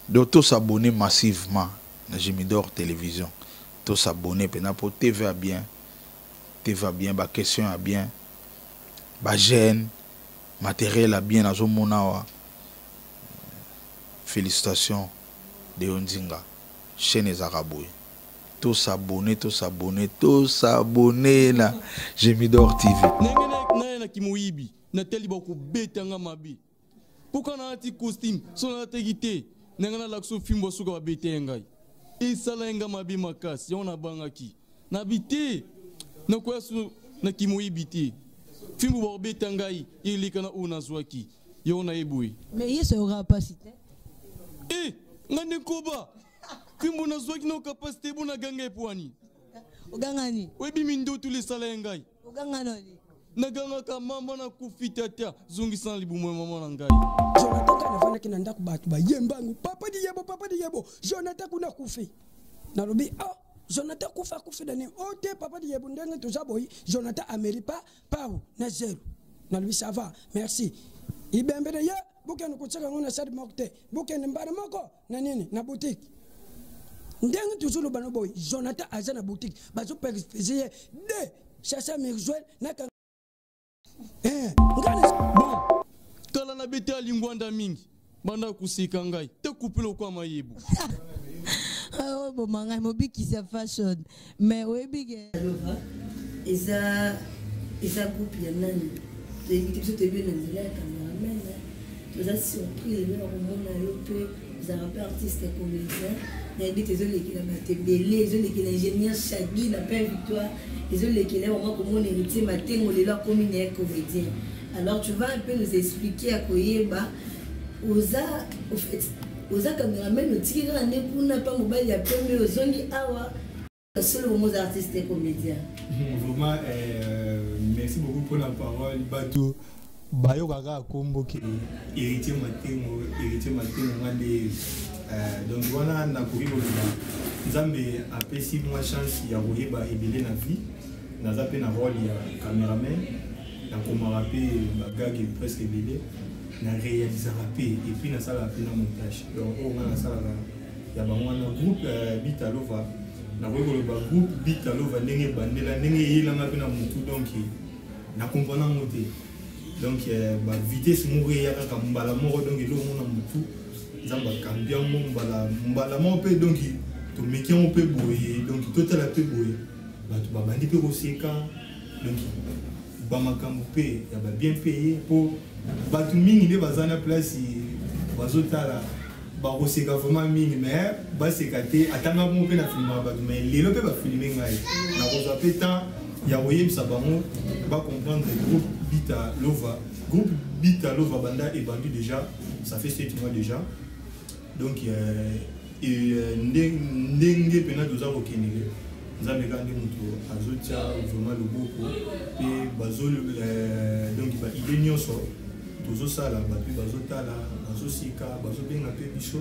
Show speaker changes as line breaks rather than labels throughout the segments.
Donc tos'abonner massivement na Jimidor Télévision. Tos'abonner mpena mpo TV ya bien, TV ya bien, baquestion ya bien, bajeune, matériel ya bien. Nazomona awa, félicitation Deo Nzinga, chaîne ezalaka boye. Tos'abonner, tos'abonner, tos'abonner na Jimidor TV.
Ndenge nayelaki moyibi, natali bakobetanga mabe mpoka nalati costume, so nalataki te, ndenge nalakisa fimbo suka babete ye ngai, esala ye nga mabe makasi. Yango nabangaki, nabi te, nakoya so naki moyibi te, fimbo bakobeta ngai eleka na oyo nazwaki. Yango naye boye.
Mais yesu ayokaka mpasi te.
E nga nde nkoba fimbo nazwaki na okapasi te, bo naganga epwani.
Ogangani?
Oyebi mindotu lesala ye ngai.
Oganga noni?
Nagangaka: "Mama, nakufi, tata, zongisa na libumu ya mama na ngai."
Jonathan kaka navandaki na ndako, bato bayembangu: "Papa Diyebo, papa Diyebo, Jonathan kuna akufi." Nalobi: "Ah, Jonathan akufi? Akufi dani o te, papa Diyebo? Ndenge toza boyi, Jonathan ameli pa pau na zero." Nalobi: "Ça va, merci." Ibembele ye, bokende kotiaka yango na salle moko te, bokende mbala moko na nini, na boutique. Ndenge tozoloba no boye, Jonathan aza na boutique, bazoperfuse ye de chasse mirjoel na ngana.
Bon, kala nabete ya lingwanda mingi, banda koseka ngai te, kupe lokwa mayebo.
Oyo boma ngai mobikisa fashion, mais oyebi ke
Lova eza groupe ya nani? Toyebi te. Biso toyebi na nzela ya cameraman. Toza surpris lelo ya komona yo mpe ozalaka mpe artiste comédien. Nayebi te, ezolekela bato ebele, ezolekela ingénieur Shagi na Pain Victoire, ezolekela vraiment komona Héritier Matengo lelo akomi na ye comédien. Alors tu vas un peu nous expliquer ya koyeba oza, au fait, oza cameraman, otiki kaka nde kuna mpa mobali ya pembe, ozongi awa solo bongo, oza artiste comédien.
Vraiment, merci beaucoup pour la parole. Bato bayokaka kombo ke Héritier Matengo, Héritier Matengo, nga nde. Donc wana nakoki koloba Nzambe apesi mwa chance ya koyeba ebele na vie. Naza mpe na rôle ya cameraman, nakomaka mpe bagage presque ebele, na réalisaka mpe, et puis nasalaka mpe na montage. Donc oyo nga nasalaka ya bango wana, groupe Bitalova. Nakoki koloba groupe Bitalova ndenge ebandela, ndenge eyelanga mpe na motu, donc nakomprendre yango te. Donc bavitesse moko eya kaka mbala moko, donc eloko moko na motu, Nzambe akambi yango mbala mbala moko mpe. Donc tomeki yango mpe boye, donc totala mpe boye, bato babandi mpe koseka. Donc bamakambo mpe ya babien mpe ye, mpo bato mingi nde baza na place bazotala, bakoseka vraiment mingi, mais baseka te. Atanga bongo mpe na filmaka bato, mais lelo mpe bafilme ngai, nakozwa mpe temps ya koyebisa bango bacomprendre groupe Bita Lova. Groupe Bita Lova banda ebandi déjà, ça fait 7 mois déjà. Donc ndenge mpena toza kokendele, Nzambe kaka nde moto azotia vraiment loboko mpe bazo donc baidée nyonso tozosala, bato mpe bazotala, bazosika, bazobenga mpe biso.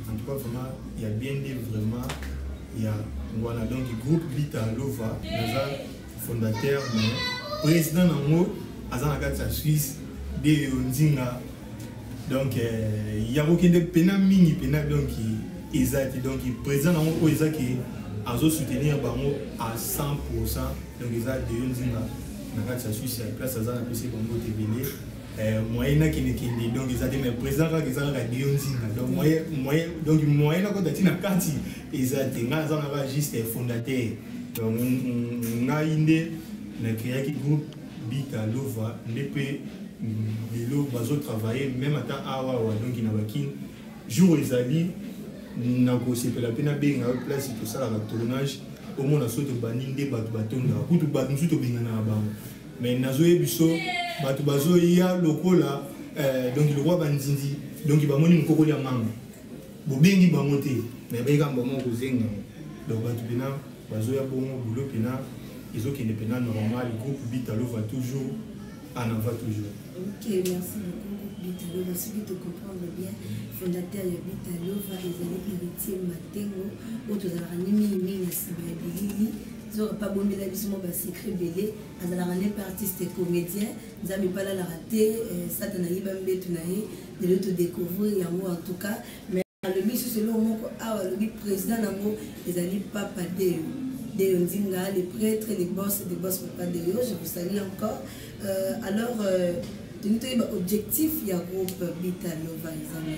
En tout cas vraiment ya bien nde vraiment ya wana. Donc groupe Bita Lova, naza fondateur, mais président nango aza na kati ya Suisse, nde yo Nzinga. Donc ya kokende pena mingi pena, donc eza te. Donc président nango oyo eza ke azosoutenir bango à 100, donc eza Deyo Nzinga na kati ya Suisse ya place aza. Napesi bango te ebele, moyen nakendekende, donc eza te, mais président kaka eza kaka Deyo Nzinga. Donc moyen, donc moyen nakota ntina kati eza te. Ngai naza naka juste fondateur. Donc ngai nde nacréaki groupe Bita Lova, nde mpe lelo bazotravaille même ata awa awa, donc na bakini jour ezali, nakosepela mpe nabenga yo place tosalaka tournage, omona so tobandi nde bato batondaka, kutu bato mosusu tobenganaka bango, mais nazoyebi so bato bazoya lokola donc lokola banzinzi, donc bamoni mokokoli ya manga, bobengi bango te, mais bayeka bango kozenga. Donc bato mpena bazoya bongo, boulot mpena ezokende mpena normal. Groupe Bitalova toujours en avant, toujours.
Ok, merci beaucoup. Bitalova, soki tocomprendre bien, fondateur ya Bitalova ezali Héritier Matengo, oyo tozalaka nde mingimingi na nsima ya bilili, zoka mpe abombela biso mwa basecret ebele. Azalaka nde mpe artiste comédien. Nzambe mpe alalaka te, Satana ayiba mbetu na ye, lelo todécouvrir yango. En tout cas. Alobi lisusu eloko moko awa, alobi president nango ezali Papa Deo. Deo Nzinga, le prêtre, le boss de boss Papa Deo, je vous salue encore. Alors, tolingi toyeba objectif ya groupe Bita Lova eza nini?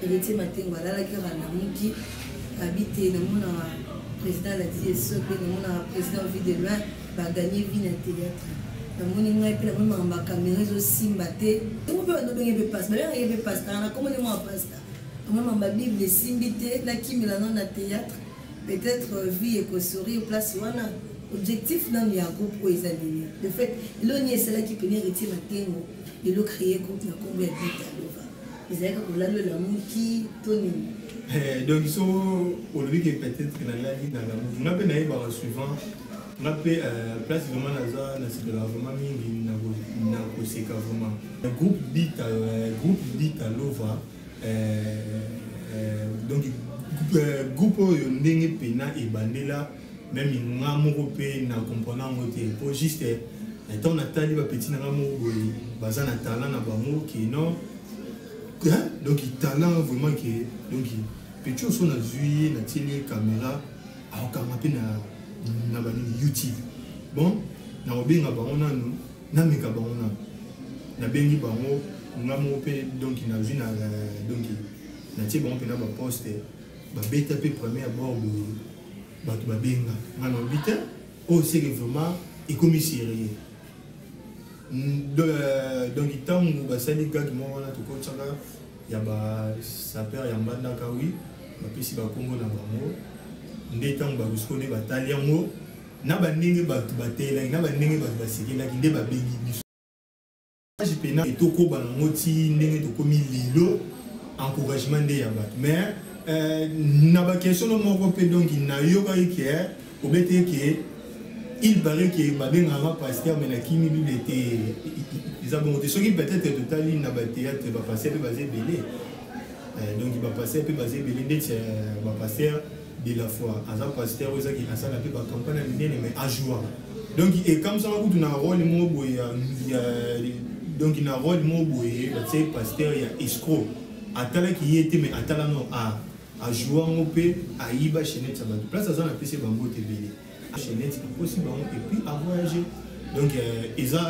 Héritier Matengo alalaki kaka alamuki, abi te namonaka président Ladi Esobe, namonaka président Vie de Loin, ba gagner vie na théâtre. Namoni ngai mpe namoni makambo ya caméra ezosimba te. Yango mpe bando benge mpe pasta, babengaka ye mpe pasta, na komoni mwa pasta. Mama ba Bible esimbi te, nakimela nano na théâtre, peut-être vie ekosourire place wana. Objectif nanu ya groupe oyo eza nini? De fait, eloko nini esalaki pene Héritier Matengo lelo créer groupe na kombo ya Bita Lova? Ezalaki kolala olamuki to nini?
Donc so olobi ke peut-être nalali nalamuki, nga mpe nayebaka suivant nga mpe place vraiment naza nasepelaka vraiment mingi na koseka vraiment. Groupe Bita, groupe Bita Lova, donc groupe oyo ndenge pena ebandela même nga moko mpe na comprendre yango te, po juste ntango natali bapeti na nga moko boye baza na talent na bango ke non, hein? Donc talent vraiment ke donc petit oso nazwi ye natieli ye caméra akokanga mpe na banini YouTube. Bon, nakobenga bango nanu, nameka bango nanu, nabengi bango nga moko mpe donc nazwi na donc natie bango mpe na baposte babeta mpe première bord boye bato babenga nga nalobi te oyo seke vraiment ekomi sérieux. Donc ntango basali gag moko wana tokotiaka ya basaper ya Mbandaka, wi bapesi bakombo na bango nde ntango bakosiko nde batali yango na bandenge bato batelaki na bandenge bato basekelaki nde babengi biso pena tokoba nango ti ndenge tokomi lelo. Encouragement nde ya bato, mais na baquestion no moko mpe donc nayokaki ke obete ke il paraît ke babengaka pasteur, mais nakimi Bible te, eza bongo te. Soki peut-être totali na bathéâtre, bapasteur mpe baza ebele, donc bapasteur mpe baza ebele ndeti bapasteur de la foi aza pasteur oyo ezaki asala mpe bacampagne ya minene, mais ajouaka donc ekamisaka kutu na rôle moko boye donc na rôle moko boye batie pasteur ya escroc, atalaki ye te, mais atala no ajoua yango mpe ayiba chaînette ya bato. Place aza napesi bango te ebele chaînette akosi bango et puis avoyage. Donc eza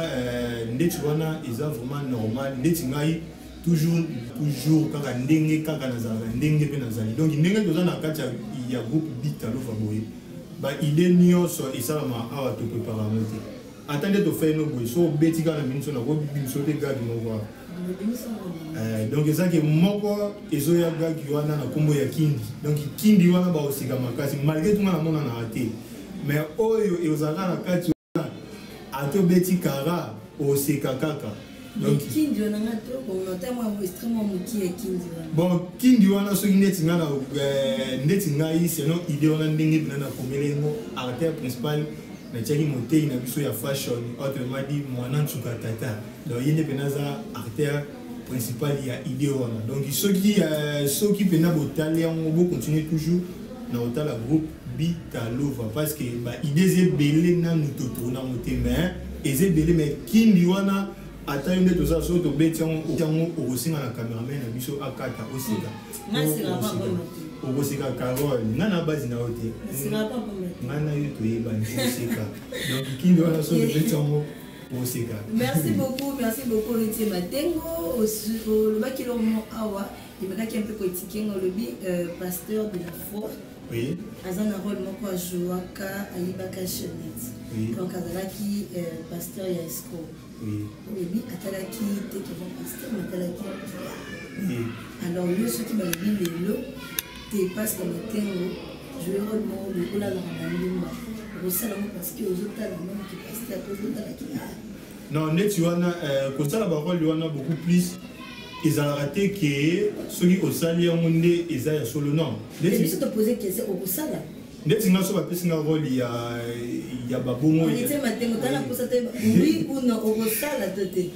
ndeti wana eza vraiment normal. Ndeti ngai toujours toujours kaka ndenge kaka nazalaka, ndenge mpe nazali, donc ndenge toza na kati ya groupe Bita Lova boye, baide nyonso esalama awa, toprépare yango te. Ata nde tofai no boye, so obeti kaka na minso nakobimiso te gag moko awa. Donc ezaki moko ezoya gag wana na nkombo ya kindi, donc kindi wana baoseka makasi malgré tunga namonanaka te, mais oyo ezalaka na kati wana ata obeti kara oseka kaka.
Donc kindi wana nga to konota mwa extrêmement moki ya kindi wana.
Bon, kindi wana soki ndeti nga na ndeti ngai selon idée wana ndenge mpena nakomeli yango, acteur principal natiaki motei na biso ya fashion, autrement dit mwana nsuka tata, donc ye nde mpena aza acteur principal ya idée wana. Donc soki mpena botali yango, bocontinue toujours na kotala groupe Bitalova parce que baidée eza ebele, nanu totourna yango te, mais eza ebele. Mais kindi wana ata yo nde toza soki tobeti yango okosenga na cameraman na biso akata oseka. Okoseka Carole, nga na base na yo te, nga na yo toyebani, oseka. Donc kindi wana soki tobeti yango oseka.
Merci beaucoup, merci beaucoup Héritier Matengo. Olobaki eloko mo awa emekaki mpe koetikenga, olobi pasteur de la foi.
Oui.
Aza na rôle moko ajouaka, ayibaka chaînette.
Oui.
Donc azalaki pasteur ya escroc.
Oui.
Oyebi atalaki te keva pasteur, mais atalaki.
Oui.
Alors yo soki balobi lelo te pasteur Matengo jouer rôle moko boye olalaka na ndumba, okosala ngo parce que ozotala noki pasteur to ozotalaki?
Non, neti wana kosala barole wana beaucoup plus ezalaka te ke soki osali yango nde eza ya solo, non.
Biso topose question, okosala?
Ndeti nga so bapesi nga role ya babongo.
Héritier Matengo, tala mposa te, oui ou non, okosala to te?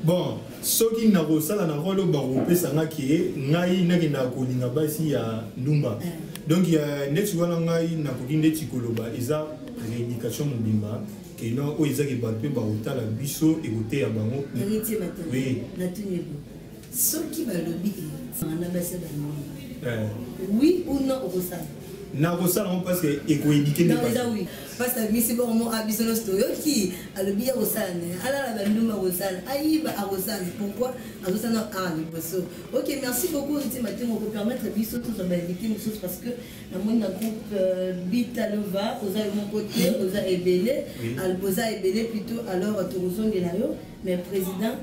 Bon, soki nakosala na role oyo bakopesa nga ke ngai nakendaka kolinga basi ya ndumba, donc ndeti wana ngai nakoki ndeti koloba eza rééducation mobimba keno oyo ezaki bato mpe bakotala biso ekoteya bango.
Héritier Matengo.
Oui.
Natuni ebo. Soki balobi na basi ya bandumba, oui ou non, okosala?
Nakosala yango parce que ekoéduquer nde.
Eza oui, parce que misi bongo mo biso nyonso toyoki, alobi ya kosala na ye, alala bandumba akosala, ayiba akosala. Pourquoi azosala na art liboso? Ok, merci beaucoup Nti Matengo kopermettre biso tozwa bainvité mosusu, parce que namoni na groupe Bitalova oza yo moko te, oza ebele, oza ebele plutôt. Alors tokozongela yo, mais président,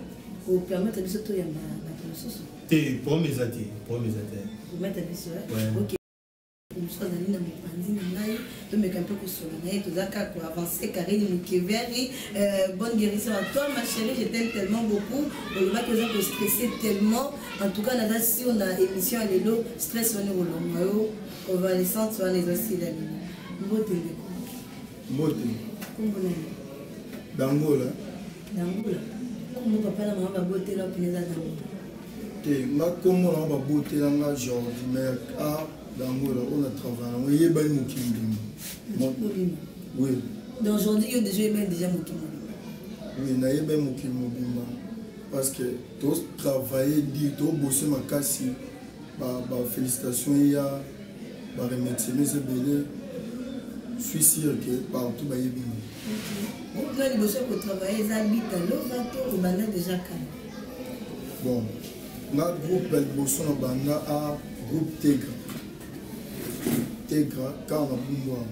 kopermettre biso toyamba bato mosusu?
Te, problème eza te, problème eza te.
Permettre biso. Ok, mosusu azali na mopanzi na ngai, tomeka mpe kosola na ye. Toza kaka koavance. Karine Mokeveri, bonne guérison à toi, ma chérie, je t'aime tellement beaucoup. Olobaki oza kostresse tellement. En tout cas, naza sur na émission ya lelo, stress wana ekolongwa yo, convalescente wana ezosila lelo. Mbote, ndeko.
Mbote.
Kombo nani?
Dangola.
Dangola, kombo papa na mama babotela mpena eza Dangola?
Te, nga kombo nango babotela nga Jordi, mais a Dangola oyo na travaille yango eyebani mokili mobimba. Oui.
Donc aujourd'hui yo déjà oyebani déjà mokili mobimba?
Oui, nayebani mokili mobimba parce que totravaille di tobose makasi, bafélicitation eya, baremerciement eza ebele. Suis sûr que partout bayebi
nga. Groupe na liboso ya kotravaille eza Bita Lova to obanda déjà kala?
Bon, nga groupe ya liboso na banda a groupe Tegra, Tegra kaka na Bumbwa.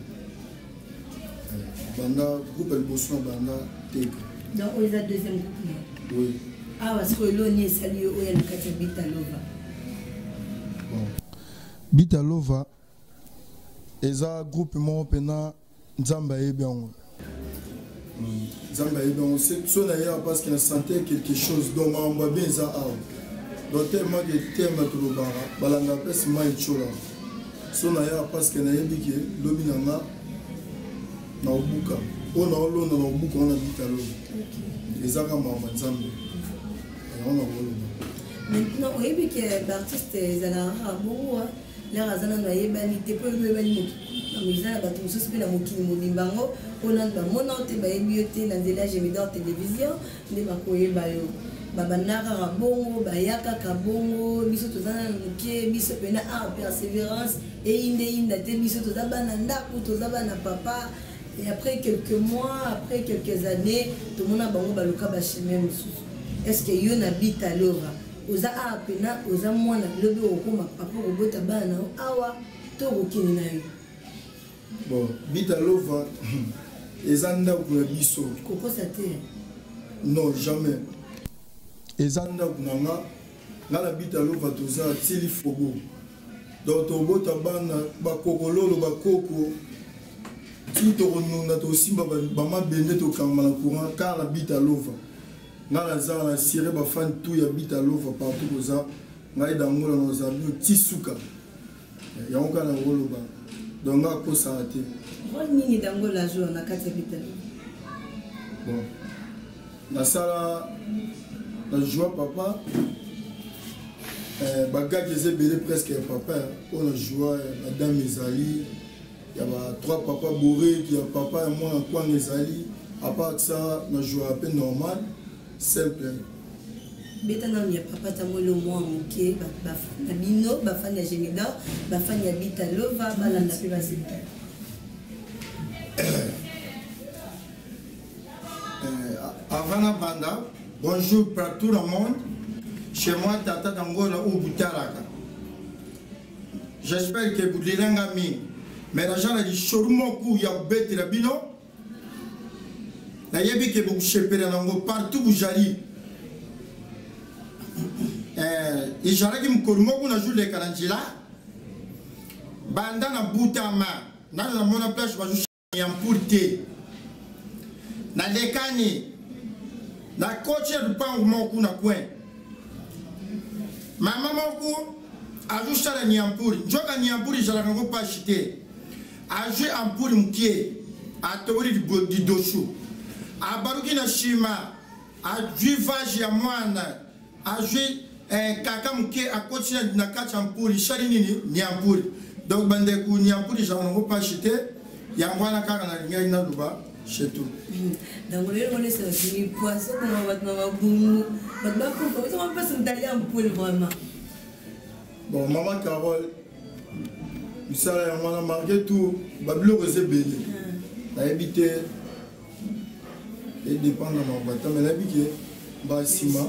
Banda groupe ya liboso na banda Tegra.
Donc oyo eza deuxième groupe na?
Oui.
Awa sikoyo eloni esali yo oyo na kati ya Bita Lova?
Bon, Bita Lova eza groupe moko mpena Nzambe ayebi yango, Nzambe ayebi yango. So nayeba parce que na sante quelque chose, donc makambo ya bien eza awa. Donc tellement que teme tolobaka, balandaka mpe nsima etiola. So nayeba parce que nayebi ke lobi na nga naobuka oyo naolonda, naobuka wana Bita Lobi eza kaka makambo ya Nzambe, yango nakoloba.
Maintenant oyebi ke baartiste ezalaka kaka bongo, lere aza nano ayebani te, mpo oyebani mokili, eza na bato mosusu mpe na mokili mobimba yango mpo nano bamona yo te, bayebi yo te. Na nzela ya Gemidor Télévision nde bakoyeba yo. Babanda kaka bongo, baya kaka bongo. Biso toza nano moke, biso mpena art persévérance eyinda eyinda te. Biso toza bana ndako, toza bana papa. Et après quelques mois, après quelques années, tomona bango baluka bachemin mosusu. Est ce que yo na Bita Lova oza awa mpena oza mwana, lobi okokoma papa, okobota bana na yo awa to okokende na yo?
Bon, Bita Lova eza ndako na biso.
Kokosa te.
Non, jamais. Eza ndako na nga. Nga na Bita Lova toza tili fobo, donc tobota bana bakokololo bakoko ti tokonunda, tosimba bamabende, tokangama na courant kaka na Bita Lova. Nga naza na sire bafani tout ya Bita Lova partout koza. Ngai Dangola naza bino ti suka, yango kaka nakoloba. Donc nga akosaka te.
Rôle nini Dangola ajoua na kati ya Bita Lova?
Bon, nasala na joua papa, bagaki eza ebele presque ya papa oyo na joua. Badame ezali ya ba trois papa bourrique, ya papa ya mwana kwanga ezali. À part ça, na joua mpe normal, simple.
Beta nanu ya papa ntango elo mwa moke, bafani na bino, bafani ya Gemidor, bafani ya Bita Lova balanda mpe basepela.
Avant na banda, bonjour partout dans le monde. Chez moi, tata Dangola ou Boutaraka. J'espère que vous l'avez mingi. Mais l'argent na lisolo moko ya kobetela bino, nayebi ke bokosepela nango partout bozali. Ezalaki mokolo moko nazoleka na nzela, banda na butama nano namona place bazo ya mpuri te. Nalekani, nakoti ya lupangu moko na coin, mama moko azosala niampuri. Nzoka niampuri ezalaka yango mpasi te. Azwi ampuri mokie, atoboli lidosu, abaluki na nsima, azwi vase ya mwana, azwi kaka moke, akoti na kati ya mpuri, esali nini? Niampuri. Donc bandeko, niampuri ezalaka nango mpasi te. Yango wana kaka nalingaki naloba.
C'est tout.
Donc lelo wana ese batuni poisson koma bato na mabungu bato bakufa biso mpasi motali ampoule vraiment.
Bon, mama Carole, misala yango wana malgré tout babiloko eza ebele nayebi te edépendre na mabata mais nayebi ke basima.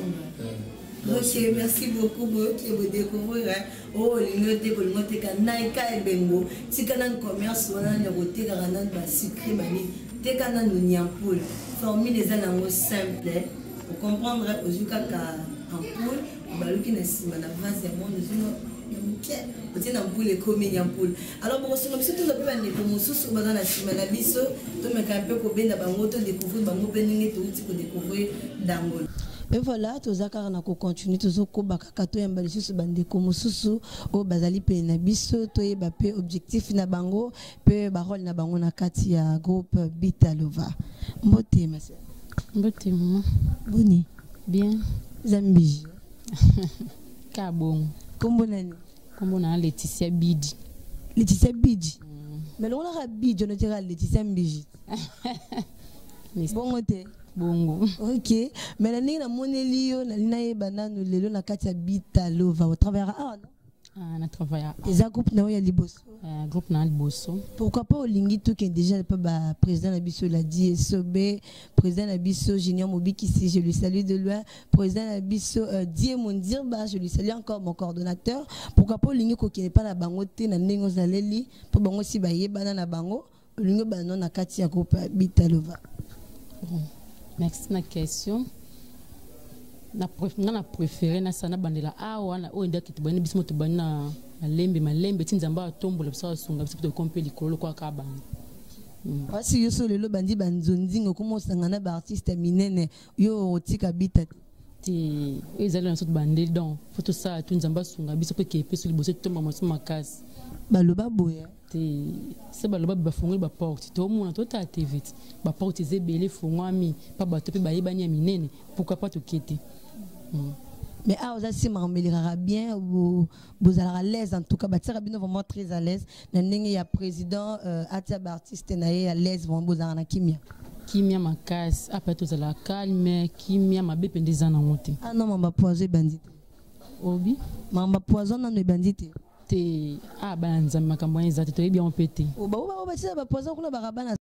Ok, merci beaucoup. Boyoki bodécouvrir oyo olingi oteka, olingi oteka naika ebengo, tika nanu commerce wana nani ya kotekaka nanu basucre banini, teka nanu nyampoule. Formule eza nango simple, ocomprendre. Ozwi kaka ampoule, obaluki na nsima na vase ya monde, ozwi ya moke, otie na mpule, ekomi nyampule. Alors bokosunga biso, tozwa mpe bandeko mosusu baza na nsima na biso, tomeka mpe kobenda bango, todécouvrir bango mpe ndenge touti kodécouvrir Dangolo. Et voilà, toza kaka na kocontinue, tozokoba kaka, toyamba lisusu bandeko mosusu oyo bazali pene na biso, toyeba mpe objectif na bango mpe barole na bango na kati ya groupe Bitalova. Mbote, ma sœur.
Mbote, mama.
Boni?
Bien.
Eza mbiji.
Ka bongo.
Kombo nani?
Kombo na Laetitia Bidi.
Laetitia Bidi. Mais longolaka Bidi ono, tiaka Laetitia Mbiji. Bongo te?
Bongo.
Ok, mais na ndenge namoneli yo, nali nayeba nanu lelo na kati ya Bitalova otravaillaka awa, non?
Ah, na travailla.
Eza groupe na yo ya liboso?
Groupe na liboso.
Pourquoi pas olingi tokende déjà mpe baprésident na biso Ladi Esobe, président na biso Junior Mobikisi, je lui salue de loin, président na biso Die Mondirba, je lui salue encore, mon coordonnateur. Pourquoi pas olingi kokende mpa na bango te na ndenge ozaleli, mpo bango si bayebana na bango, olingi obanda na kati ya groupe ya Bitalova?
Bon, merci na question. Nga na préféré nasala, nabandela awa na oyo ndaki tobandi biso mo, tobandi na malembe malembe ti Nzambe atombola biso, asunga biso mpe tokomi mpe likolo lokola kaka bango.
Wasi yo so lelo bandi banzonzinga, okoma osanga na baartiste ya minene, yo otika Bita te?
Te, oyo ezali na biso tobandeli, donc faut tosala tu Nzambe asunga biso mpe ke epeso liboso etomba moso makasi.
Baloba boye?
Te, se baloba bafongoli baporte, tomona, totala TV ti baporte eza ebele efongwami mpa bato mpe bayebani ya minene, pourquoi pas toke te?
Mais awa oza si makambo elekaka bien, bozalaka l'aise, en tout cas batiaka bino vraiment très à l'aise na ndenge ya président atia baartiste na ye à l'aise, vraiment bozalaka na kimia?
Kimia makasi, apa tozala calme, kimia mabe mpenza eza nango te.
Ah non, mamba poison ebandi te?
Obi?
Mamba poison nano ebandi te?
Te, a bana Nzambe, makambo wana eza te, toyebi yango mpe te.
Bao batia bapoison kuna baka bana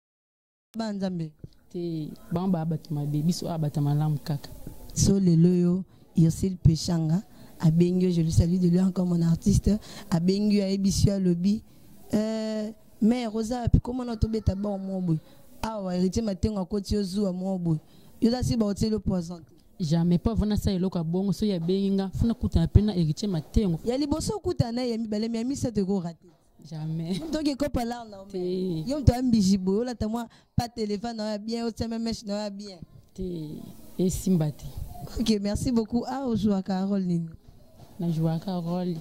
bana Nzambe?
Te, bango baya bato mabe, biso awa bato ya malamu kaka.
So lelo yo Irsil Peshanga abengi yo, je lui salue de lui encore, mon artiste, abengi yo, ayebisi yo, alobi mare oza wapi, komona tobeta bao moko boye awa, Héritier Matengo akoti yo zuwa moko boye, yo oza si baotieli yo poison te?
Jamais, po avanda asala eloko ya bongo. Soki abengi nga, funa kutana mpe na Héritier Matengo.
Ya liboso okutana na ye, ya mibale, ya misato ekorate?
Jamais.
Moto oki ekopa lar na
Te.
yo, moto ambiji boye, olata mwa pa téléphone na yo ya bien, otia mwa mèche na yo ya bien.
Te, esimba te.
Ok, merci beaucoup. Ah, ozwaka rôle nini?
Najwaka rôle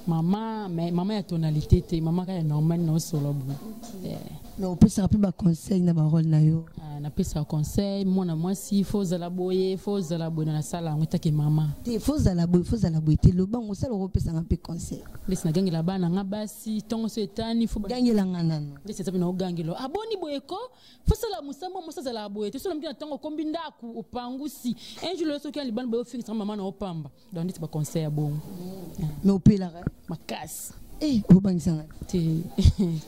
mama, mais mama ya tonalité te, mama kaka ya normal na osolo boye.
Mais opesaka mpe baconseil na barole na yo?
Ah, napesaka conseil, mwana mwasi faut ozala boye, faut ozala boye, na nasala yango etake mama.
Te, faut ozala boye, faut ozala boye te, lobango osala, okopesanga mpe conseil.
Ndesi nagangela bana nga basi, ntongo so etani faut
Gangelanga nano.
Ndesi eza mpe na ogangela, aboni boye ko fosala mosamba, mosi azalaka boye te, so na ntongo okombi ndako, opangusi, un jour lelo soki ya libanda boye, ofingisaka mama na opamba, donc ndeti baconseil ya bongo.
Mais opelaka?
Makasi.
Eh, obangisanga?
Te,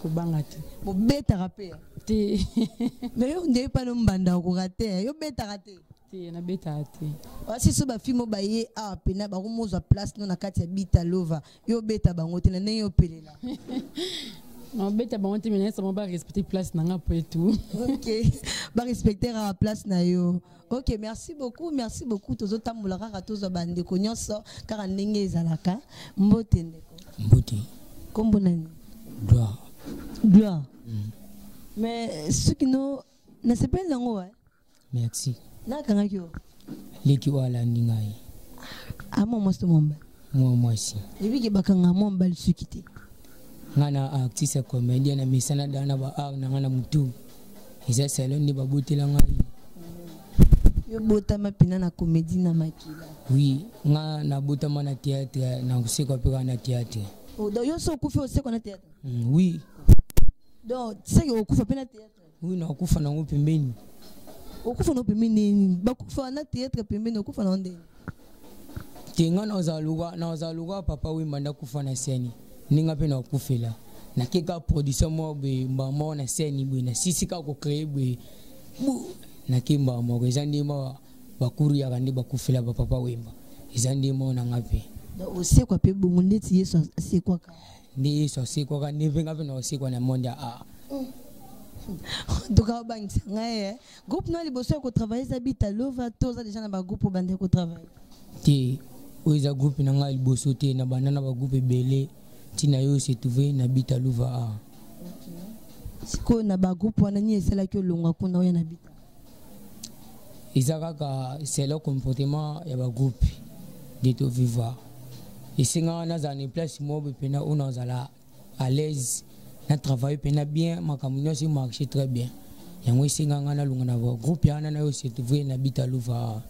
kobanga te.
Bobetaka mpe?
Te.
Mais yo nde epa no mbanda okoka te, yo betaka te?
Te, nabetaka te.
Wasi so bafilme oyo baye awa pena bakomozwa place no na kati ya Bita Lova, yo obeta bango te na ndenge opelela?
Nabeta bango te, mais nayesa bango barespecte place na nga po etout.
Ok, barespecte kaka place na yo. Ok, merci beaucoup, merci beaucoup. Tozotambola kaka, tozwa bandeko nyonso kaka ndenge ezalaka. Mbote, ndeko.
Mbote.
Kombo nani?
Gloire.
Gloire. Mais soki no nasepeli nango wa.
Merci.
Nakangaki yo?
Leki oyo alandi ngai.
Amwa mwasi to mwa mobali?
Mwa mwasi.
Ebiki bakanga mwa mobali suki te.
Ngai na artiste comédien na misana da na ba art na ngai na mutu eza salon nde babotela ngai.
Yo botama mpena na comédie na makila?
Oui, nga nabotama na théâtre, na kosekwa mpe kaka na théâtre.
Oh, donc yo so okufi, osekwa na théâtre?
Oui.
Donc seke okufa mpe na théâtre?
Oui, nakokufa nango pembeni.
Okufa nango pembeni nini? Bakufa na théâtre pembeni, okufa nango ndenge?
Te, nga nazala lokola Papa Wemba nde akufa na scène, ndenge mpe nakufela. Nakeka production moko boye, mbala moko na scène boye, nasisi kaka kocreye boye, bu nake mbala moko. Eza nde bakuru yaka nde bakufela ba Papa Wemba, eza nde moko na nga mpe.
Osekwa mpe bongo ndeti Yesu asekwaka?
Nde Yesu asekwaka, nde mpe nga mpe nakosekwa na monde ya art.
En tout cas, obangisa ngai eh. Groupe no liboso ya kotravaille eza Bita Lova to oza déjà na bagroupe obandaki kotravaille?
Te, oyo eza groupe na ngai liboso te. Na banda na bagroupe ebele, ntina yo se trouve na Bita Lova a.
Sikoyo na bagroupe wana, nini esalaki olongwa kuna oya na Bita?
Eza kaka selon comportement ya bagroupe nde toviva. Esengaka nazala na place moko boye mpena oyo nazala à l'aise, na travaille mpena bien, makambo nyonso emarche très bien. Yango esengaka nalonga na groupe wana, na yo se trouve na Bita Lova.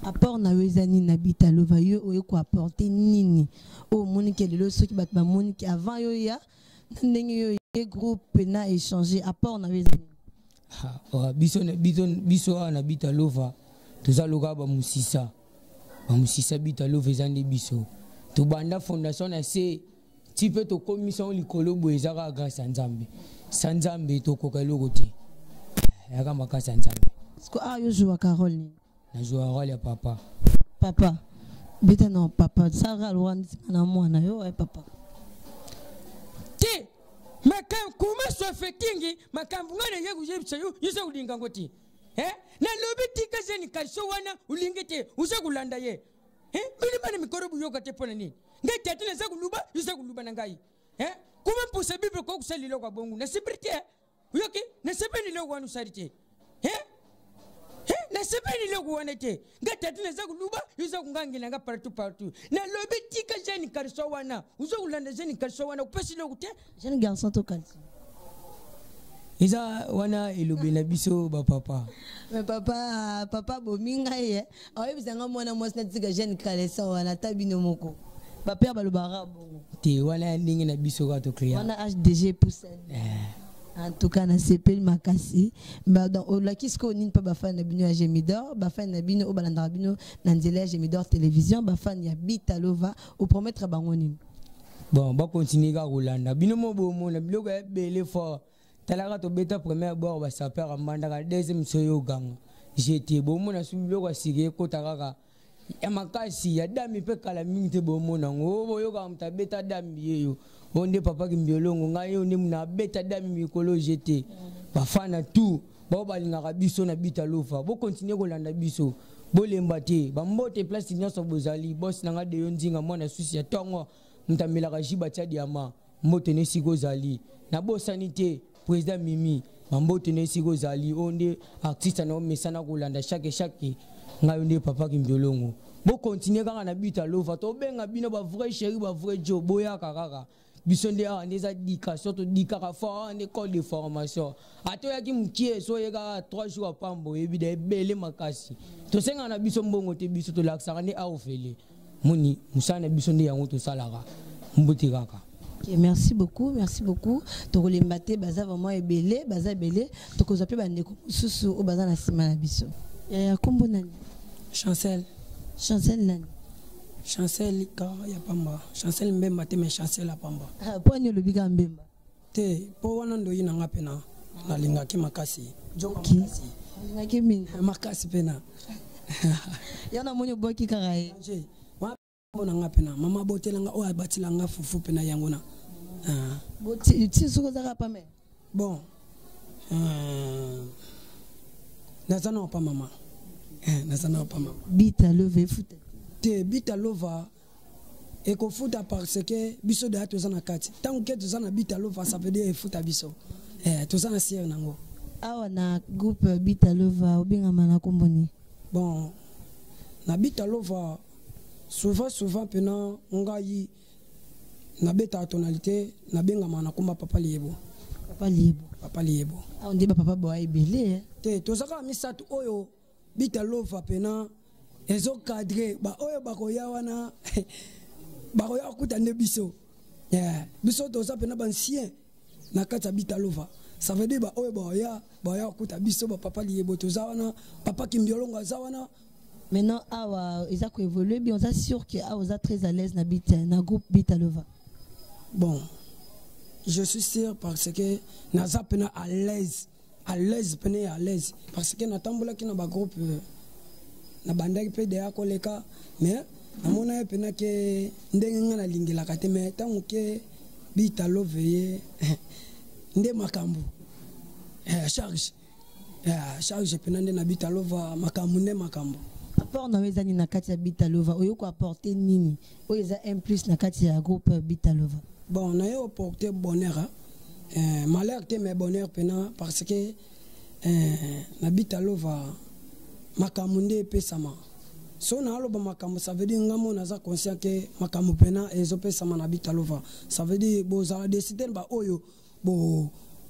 Apport na yo eza nini na Bita Lova? Yo oye koapporte nini oyo omoni ke lelo soki bato bamoni ke avant yo ya na ndenge yo ye groupe na échanger, apport na yo eza nini?
Biso, biso, biso awa na Bita Lova toza loka bamusisa, bamusisa Bita Lova eza nde biso tobanda fondation na se ti mpe tokomisa yango likolo boye. Eza kaka grâce ya Nzambe. Sa Nzambe tokoka eloko te, yaka makasi ya Nzambe.
Siko awa yo jouaka rôle nini?
Nazwaka rôle ya papa.
Papa beta na papa sara alwandisika na mwana yo eh, papa.
Te, makambo kuma sofekingi, makambo ngai naye koyebisa yo, yo oza kolinga yango te. Eh? Nalobi tika zeni kalso wana, olingi te, oza kolanda ye. Eh? Bino bana mikolo boyoka te mpo na nini? Ngai tata naza koluba, yo oza koluba na ngai. Eh? Kuma mpusa Bible koki kosala eloko ya bongo, nasepeli te. Oyoki? Nasepeli eloko wana osali te. Eh? Eh? Nasepeli eloko wana te. Ngai tata naza koluba, yo oza kongangela nga partout partout. Nalobi tika jeune garçon wana, oza kolanda jeune garçon wana, kopesi eloko te.
Jeune garçon to kalso?
Eza wana elobi na biso bapapa.
Mais papa, papa bomi ngai ye ayebisa nga mwana mwasi natika jeune caleçon wana. Ata bino moko bapere balobaka bongo.
Te, wana ya ndenge na biso kaka tocréa.
Wana hdg epusani. En tout cas nasepeli makasi. Donc olaki sikoyo nini mpe bafani na bino ya Gemidor, bafani na bino oyo balandaka bino na nzela ya Gemidor Télévision, bafani ya Bita Lova, opromettre bango nini?
Bon, bakontinue kaka kolanda bino mo bomona biloko ya ebele fort. Talaka, tobeta première bord, basaper ambandaka, deuxième so yo oganga jete, bomona so biloko ya sika ekota kaka ya makasi ya dami mpe kala mingi te. Bomona yango, boyokaka moto abeta dami ye yo oyo nde papa Kimbiolongo. Ngai oyo nde mona abeta dami mikolo jete. Bafana tout bao balingaka biso na Bita Lova, bokontinue kolanda biso, bolemba te. Bambote place nyonso bozali. Bosi na nga Deyo Nzinga, mwana susi ya ntongo, moto amelaka jus batia diama, mbote na esika ozali. Nabosani te président Mimi, bambote na esika ozali. Oyo nde artiste na omesana kolanda chaque chaque. Ngai oyo nde papa Kimbiolongo. Bokontinue kaka na Bita Lova. Tobenga bino bavrai chéri, bavrai jo, boyaka kaka. Biso nde awa nde eza dikation, todikaka fort awa nde école de formation. Ata oyaki mokie, so oye kaka 3 jours apamba, oyebi da ebele makasi. Tosengaka na biso mbongo te, biso tolakisaka nde awa ofele moni mosala na biso nde yango tosalaka. Mbote kaka.
Ok, merci beaucoup, merci beaucoup. Tokolemba te, baza vraiment ebele, baza ebele. Tokozwa mpe bandeko mosusu oyo baza na nsima na biso. Yaya, kombo nani?
Chancel.
Chancel nani?
Chancel ka ya pamba. Chancel Mbemba te, mais Chancel ya pamba.
Ah, mpo ani olobi kaka Mbemba?
Te, mpo wana ndoyi na nga mpena nalingaki makasi. Joka
Ok.
makasi.
Olingaki mingi?
Makasi mpena.
Ya namoni obwaki kaka ye.
Danger. Wana mpo na nga mpena mama abotelanga oyo abatilanga fufu mpena yango na. Ah.
Ti soki ozaka pame?
Bon, naza na pa mama. Naza na pa mama.
Bita Lova efuta?
Te, Bita Lova ekofuta parce que biso deya toza na kati. Ntango ke toza na Bita Lova, ça veut dire efuta biso. Toza na siere nango.
Awa na groupe Bita Lova, obengama na kombo nini?
Bon, na Bita Lova, souvent souvent mpena ngai nabetaka tonalité, nabengama na komba Papa Liyebo.
Papa Liyebo?
Papa Liyebo.
Awa nde bapapa boa ebele eh.
Te, toza kaka misato oyo Bita Lova mpena ezocadre. Baoyo bakoya wana bakoya kokuta nde biso. Yeah. Biso toza mpena bancien na kati ya Bita Lova. Ça veut dire baoyo baoya baoya kokuta biso bapapa liyebo toza wana, papa Kimbiolongo aza wana.
Maintenant awa eza koévolue bien, oza sûr que awa oza très à l'aise na bit na groupe Bitalova?
Bon, je suis sûr parce que naza pena à l'aise, à l'aise pene à l'aise, parce que natambolaki na bagroupe, nabandaki mpe deya koleka, mais namona ye mpena ke ndenge ngai nalingelaka te, mais ntango ke Bitalove ye nde makambo, charge, charge mpena nde na Bitalova, makambo nde makambo.
Apport na yo eza nini na kati ya Bitalova? Oyo koapporte nini oyo eza un plus na kati ya groupe Bitalova?
Bon, na ye oporte bonheur, malheur te, mais bonheur mpena, parce que na Bitalova makambo nde epesama. So naaloba makambo, ça veut dire nga mo naza conscient ke makambo mpena ezopesama na Bitalova. Ça veut dire bozala décide, baoyo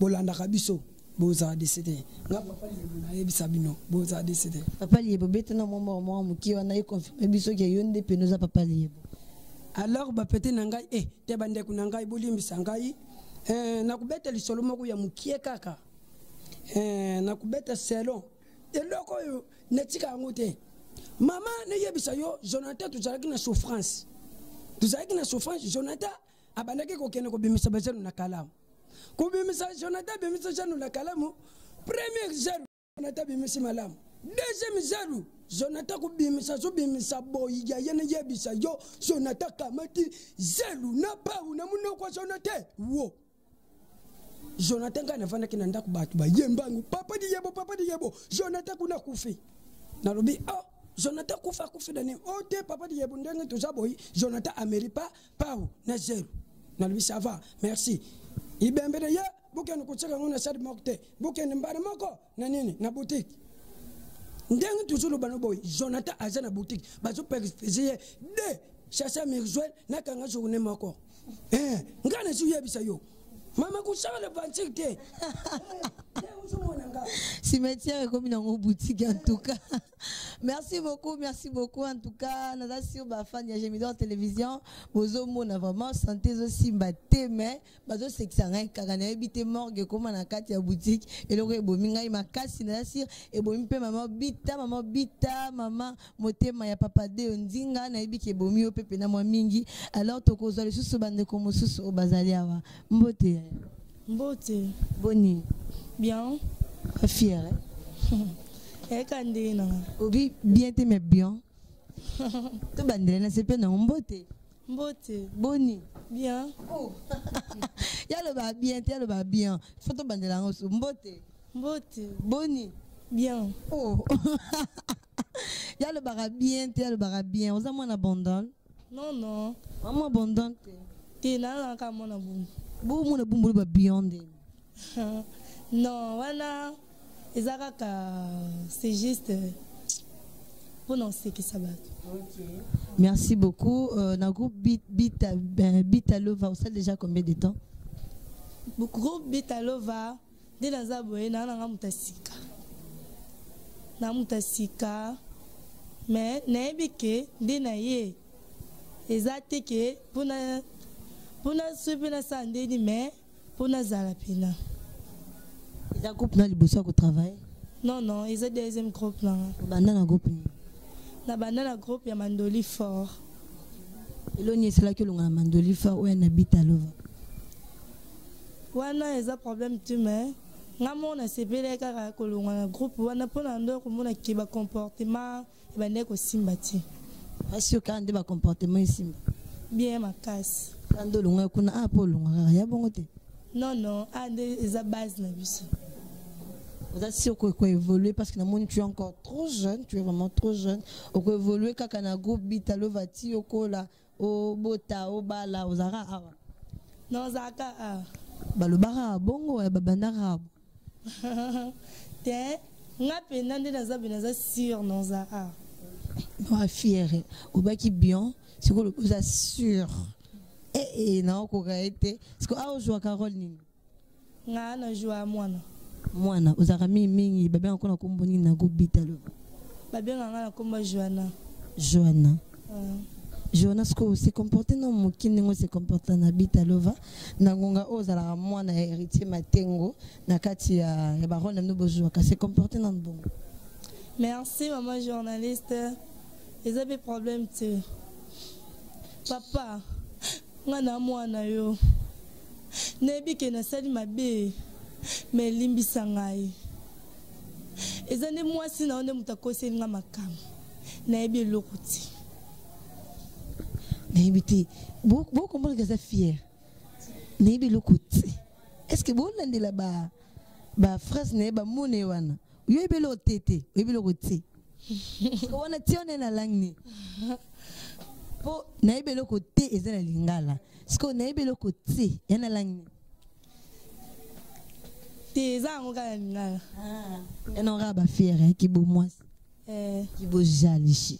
bolandaka biso bozala décide. Nga papa Liebo nayebisa bino, bozala décide.
Papa Liebo, betana mwa moko mwa mokie wana econfirme biso ke yo nde pene oza papa Liebo.
Alors bapete na ngai, te, bandeko na ngai, bolimbisa ngai, nakobeta lisolo moko ya mokie kaka, nakobeta selon eloko oyo netika yango te. Mama, neyebisa yo, Jonathan, tozalaki na souffrance, tozalaki na souffrance. Jonathan abandaki kokende kobimisa bazelu na kalamu, kobimisa. Jonathan abimisa zelu na kalamu. Premier zelu Jonathan abimisi malamu, deuxième zelu Jonathan kobimisa, azobimisa boyi ya ye. Neyebisa yo, Jonathan kamati zelu na pau na monoko ya Jonathan wo. Jonathan, ngai navandaki na ndako, bato bayembangu: "Papa Diyebo, papa Diyebo, Jonathan kuna akufi." Nalobi: "Oh, Jonathan akufi, akufi dani?" "O te, papa Diyebo, ndenge toza boyi, Jonathan ameli pa pau na zelu." Nalobi: "Ça va, merci." Ibembele ye, bokende kotika yango na sade moko te, bokende mbala moko na nini, na boutique. Ndenge tozoloba no boye, Jonathan aza na boutique, bazoperfese ye de chasse mirzuel. Nakanga journée moko, ngai naziyebisa yo, mama, kosala venture te. Ozomona nga.
Cimetière ekomi nango boutique. En tout cas, merci beaucoup, merci beaucoup. En tout cas, naza sur bafan ya Gemidor Télévision, bozomona vraiment santé ezosimba te, mais bazosekisa ngai kaka. Nayebi te, morgue ekóma na kati ya boutique. Eloko ebomi ngai makasi, naza sur ebomi mpe mama Bita, mama Bita, mama motema ya papa Deo Ndinga. Nayebi ke ebomi yo mpe pena mwa mingi. Alors tokozwa lisusu bandeko mosusu oyo bazali awa. Mbote.
Mbote.
Boni?
Bien.
Fier, eh?
Eyeka ndenge nanga.
Obi bien te, mais bien. Tobandela na sepe nango. Mbote.
Mbote.
Boni?
Bien.
Oh. Yaloba bien te, yaloba bien. Fo tobandela yango so. Mbote.
Mbote.
Boni?
Bien.
Oh. Yalobaka bien te, yalobaka bien. Oza mwana Bandal?
Non.
Mwa Bandal te?
Te, nalaka mwana Bumbu.
Bo mwana Bumbu, oloba bien ndeni?
Non, wana eza kaka, c'est juste mpona osekisa bato.
Merci beaucoup. Na groupe Bita, Bita Lova, osali déjà combien de temps?
Groupe Bitalova nde naza boye, naa nanga moto ya sika, na moto ya sika, mais nayebi ke nde na ye eza te ke mpona soki mpe nasala ndeni, mais mpo nazala mpena.
Eza groupe na liboso ya kotravaille?
Non, eza deuxième groupe nanga.
Obanda na groupe nini?
Na banda na groupe ya Mandoli Fort.
Eloni esalaki olonga na Mandoli Fort oyo na Bita Lova?
Wana eza problème te, mais nga moko nasepelaki kaka kolongwa na groupe wana mpona ndo komona ke bacomportement ebandaki kosimba te.
Asi okaka nde bacomportement esimba?
Bien makasi.
Kaka nde olongwaki kuna a mpo olongwa kaka ya bongo te?
Non, a nde eza base na biso.
Oza sûr koévoluer? Parce que namoni tu es encore trop jeune, tu es vraiment trop jeune. Okoévoluer kaka na groupe Bitalova ti okola, obota, obala, ozalaka awa?
Non, ozalaka awa.
Balobaka bongo, babandaka.
Te, nga mpenza nde naza be, naza sûr, naza awa.
No fier, obaki bien, sikoyo oza sûr ee, naokoka ye te. Sikoyo awa ozwaka role nini?
Nga na joua mwana.
Mwana ozalaka mingimingi, babengaka ko na kombo nini na groupe Bitalova?
Babengaka nga na kombo Joana.
Joana. Jonas ko se comporter na moki ndenge se comporter na Bitalova na ngonga oyo ozalaka mwana ya héritier Matengo na kati ya, ya barole na bino bozwaka se comporter na bongo.
Merci maman journaliste. Eza pe problème te. Papa, nga na mwana yo. Nayebi ke nasali mabe, mais limbisa ngai. Eza nde mwasi na yo nde moto akoseli nga makambo. Nayebi eloko te.
Nayebi te. Bo bo comprendre que eza fier. Nayebi eloko te. Est-ce que bolandela ba ba phrase na ye ba mot na ye wana? Yo oyebi eloko te te, oyebi eloko te. Wana ti wana na langue nini? Po nayebi eloko te eza na lingala. Sikoyo nayebi eloko te ya na langue nini?
Te eza yango kaka na lingala.
Ah, ena kaka ba fier hein, kibo mwasi.
Eh.
Kibo jalishi.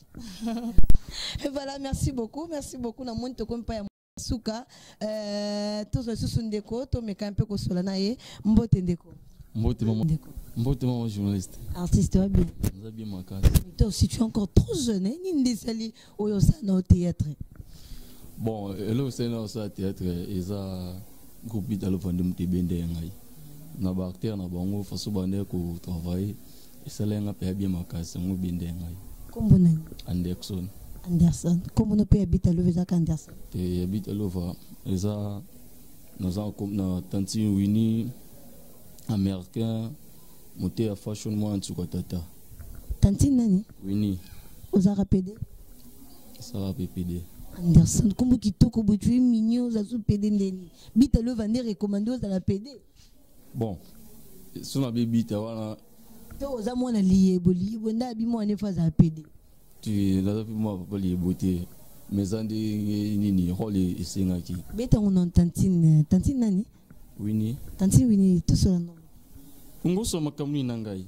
Et voilà, merci beaucoup, merci beaucoup. Na moni tokomi pa ya suka. Euh, tozwa lisusu ndeko, tomeka mpe kosola na ye. Mbote ndeko.
Mbote mama.
Ndeko.
Mbote mama journaliste.
Artiste wa bien.
Naza bien makasi.
Toi aussi tu es encore trop jeune, hein? Nini nde esali oyo osala na théâtre?
Bon, eloko esali na osala théâtre eza groupe Bitalova nde moto ebende ya ngai. Na ba acteur na bango façon bande ko travailler esala yanga mpe ya bien makasi yango ebende ya ngai.
Kombo nani?
Anderson.
Anderson. Kombo no mpe ya Bitalova ezaka Anderson?
Te ya Bitalova eza naza na tantine Winnie américain mote ya fashion mwana nsuka tata.
Tantine nani?
Winnie.
Ozalaka pede?
Asalaka mpe pede.
Anderson, kombo kitoko boye, tu es mignon, oza so pede ndeni. Bitalova nde recommande ozala pede.
Bon, so na bebita wana
to oza mwana liyebo, liyebo nde abi mwana efo azala pede.
Tu naza mpe mwana papa liyebo te, mais eza ndenge nini role esengaki.
Betango na tantine, tantine nani?
Winnie.
Tantine Winnie, tosola ndongo.
Ngoswa makambo nini na ngai?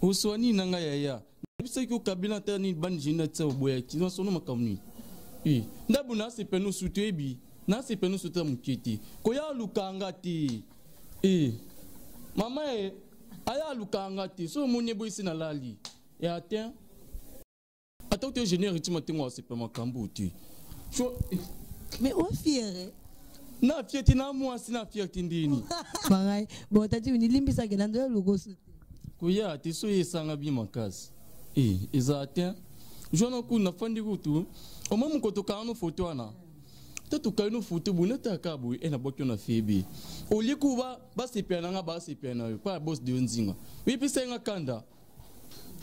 Oswa nini na ngai yaya? Nayebisaki yo kabila ata nini bani jeni na tia oboyaki. Nasono makambo nini? Eh, ndabo na sepe no sutu ebi. Na sepe no sutu moke te. Koya alukanga te. Eh, mama e aya alukanga te. So omoni eboyisi na lali. Ya atteint. Ata te ingénieur itima tengo asepe makambo te. So
Mais o fier.
Na fierté na mwasi na fierté ndini.
Mangai, bon tati Winnie limbisaka na ndoyo lokoso.
Koya te so esanga bi makasi. Eh, eza atteint. Jona ku na fandi kutu. Omwe mokoto ka no photo wana. Te to ka no photo bu na ta ka bu e na bokyo na febe. Olie ku ba ba sepela na nga ba sepela na yo. Pa boss de nzinga. Oui pesa nga kanda.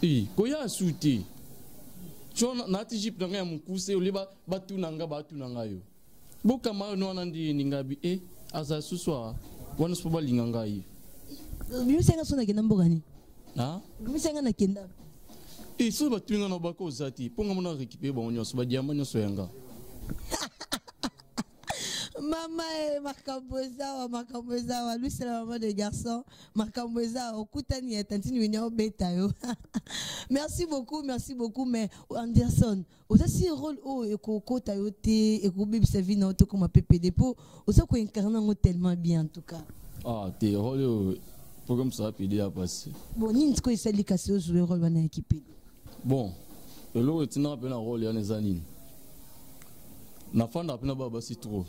Eh, koya sute. Jona na ti jeep na nga ya mukuse olie ba batuna nga batuna nga yo. Bokama no wana ndi ningabi eh aza suswa wana sopo balinga ngai.
Bimisa nga so nakenda mboka nini?
Ah?
Bimisa nga nakenda.
Eh so batuni nga na bako ozati mpo nga mona récupérer bango nyonso ba diamant nyonso ya nga.
Mama eh, makambo eza wa makambo eza wa lui c'est la maman des garçons makambo eza okutani ya tantine Winnie obeta yo. Merci beaucoup, merci beaucoup mais Anderson oza si rôle oyo ekokota yo te ekobebisa vie na yo te koma PPD po oza ko incarner yango tellement bien en tout cas.
Ah te rôle oyo programme ça PD ya passé.
Bon nini sikoyo esali kasi ozwe rôle wana ya kipede?
Bon eloko etindaka mpe na rôle wana eza nini? Nafandaka mpe na baba basi trop.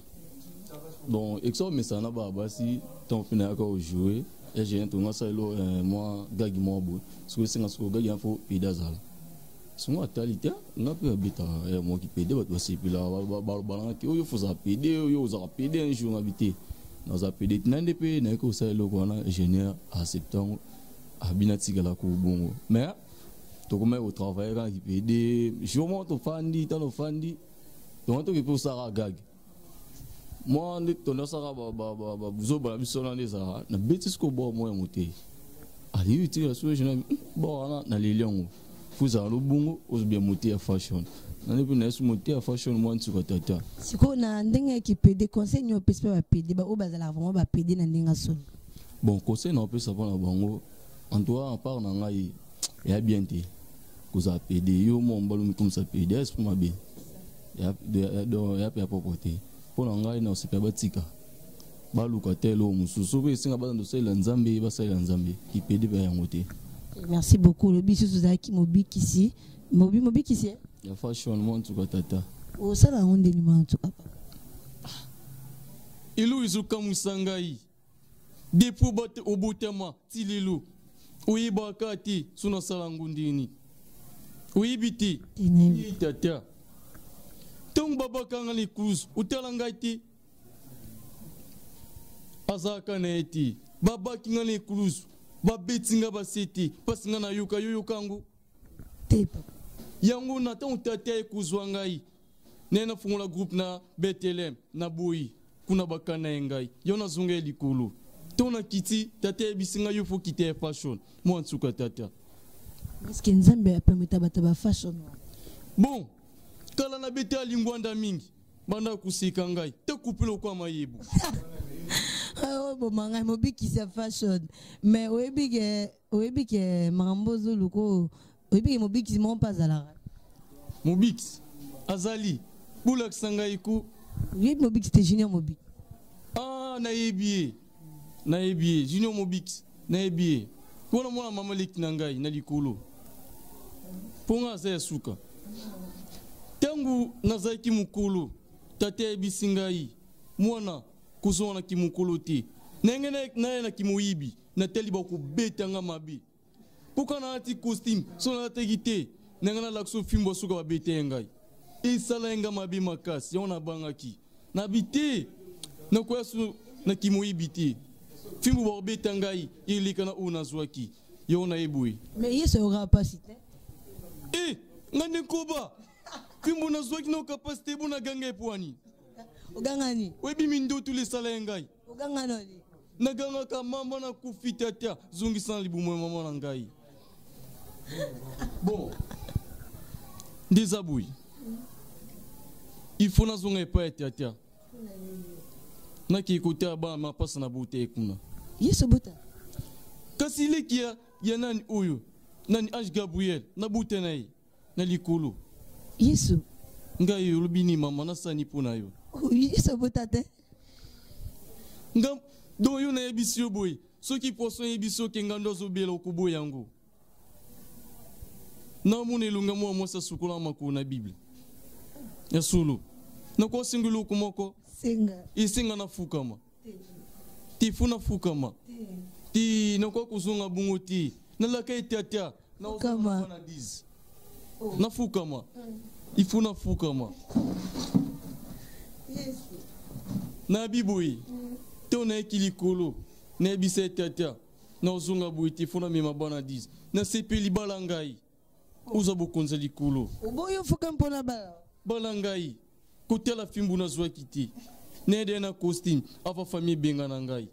Donc ekisa omesana na baba basi ntango mpe nayaka ojouer ya gêne tonga sala elo mwa gagi mwa boye soki esenga soki gagi ya fo pede azala. Songo atali te nga mpe abetaka ya mwa kipede bato basepelaka balobalanga te oyo fozala pede oyo ozalaka pede un jour ngabi te naza pede te nande mpe nayaki kosala eloko wana ingénieur accepte yango abina atikala ko bongo mais tokomaki kotravaille kaka kipede jour moko tofandi ntango tofandi tonga toki mpe osalaka gage mwa nde tondasaka buzoba na biso wana nde ezalaka nabeti sikoyo bor moko ya mote aliyo etikala soki jena bor wana naleli yango fo ezala lobongo ozobia mote ya fashion nande mpe nayesu mote ya fashion mwa nsuka tata
sikoyo na ndenge ya kipede conseil nini opesi mpe bapede baoyo bazalaka vraiment bapede na ndenge ya solo
bon conseil na opesa mpo na bango en tout cas en part na ngai eya bien te kozala pede yo mwa mobali omikomisa pede ya esprit mabe ya mpe ya propre te mpo na ngai na osepela batika baluka te eloko mosusu soki esenga bazanda kosalela nzambe basalela nzambe kipede mpe yango te
merci beaucoup olobi susu ozalaki mobikisi mobi mobikisi eh?
Ya fashion mwa nsuka tata.
Osala yango ndeni mwa nsuka papa?
Eloko ezokamwisa ngai depuis obotama ti lelo oyebaka te so nasala yango ndeni oyebi te tata ntango babakanga na ekuzu otala ngai te azalaka na ye te babaki ngai na ekuluzu babeti ngai base te mpasi ngai nayoka yo yoka yango
te papa
yango na ntango tata ekozwa ngai naye nafungola groupe na betelem na boyi kuna bakana ye ngai yo nazonga ye likolo to nakiti tata ayebisi ngai yo fo kita ya fashion mwa nsuka tata.
Est-ce nzambe apermeta bato ba fashion?
Bon, kala nabeta lingwanda mingi banda koseka ngai te coupe lokwa mayebo.
Oyo boma ngai mobikisi ya fashion mais oyebi ke oyebi ke makambo ozoluka oyo oyebi ke mobikisi moko mpe azalaka.
Mobikisi azali bolakisa ngai ko.
Oyebi mobikisi te junior mobikisi?
Ah, nayebi ye, nayebi ye junior mobikisi, nayebi ye mpona mwana mama leki na ngai na likolo mpo ngai aza ya suka. Ntango nazalaki mokolo tata ayebisi ngai mwana kozonga na kimokolo te, ndenge naye na kimoyibi natali bakobeta nga mabe mpoka nalati costume so nalataki te ndenge nalakisa fimbo ya suka babeta ye ngai esala ye nga mabe makasi yango nabangaki nabi te nakoya so na kimoyibi te fimbo bakobeta ngai eleka na oyo nazwaki yango naye boye.
Mais yesu ayokaka mpasi te.
E ngai nde nkoba fimbo nazwaki nayoka mpasi te bo naganga epwani.
Ogangani?
Oyebi mindoto lesala ye ngai.
Oganga nani?
Nagangaka mama nakufi tata zongisa na libumu ya mama na ngai. Bon nde eza boye il faut nazonga epai ya tata nakei kotala bana mapasa na bota ye kuna.
Yesu bota?
Kasi leki ya, ya nani oyo nani ange Gabriel nabota na ye na likolo.
Yesu
ngai olobi nini mama nasani mpo na yo?
Yesu obota te.
Nga donc yo nayebisi yo boye soki poisson eyebisi yo ke ngando azobela okoboya yango. Namona elonga mwa mwasi asukola makolo na Bible ya solo nakosenga eloko moko esenga nafukama te fo nafukama te nakoka kozonga bongo te nalaka ye tata na 10 nafukama il faut nafukama nayebi boye to nayeki likolo nayebisa ye tata nazonga boye te fo namema bana 10 nasepeli bala ngai oza bokonzi ya likolo.
Oboyi ofuka mpona bala?
Bala ngai kotala fimbu nazwaki te nayede na costume ava famille ebenga na ngai.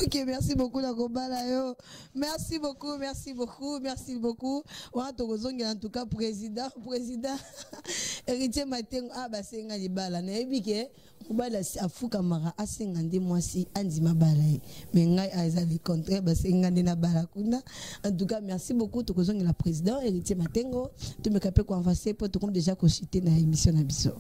Ok, merci beaucoup Nakobala yo. Merci beaucoup, merci beaucoup, merci beaucoup. Wana tokozongela en tout cas président, président Héritier Matengo ah basenga libala. Nayebi ke mobali afukamaka asenga nde mwasi andima bala ye. Mais ngai eza le contraire basenga nde na bala kuna. En tout cas, merci beaucoup tokozongela président Héritier Matengo. Tumeka pe ko avancer po tokomi déjà ko chuter na émission na biso.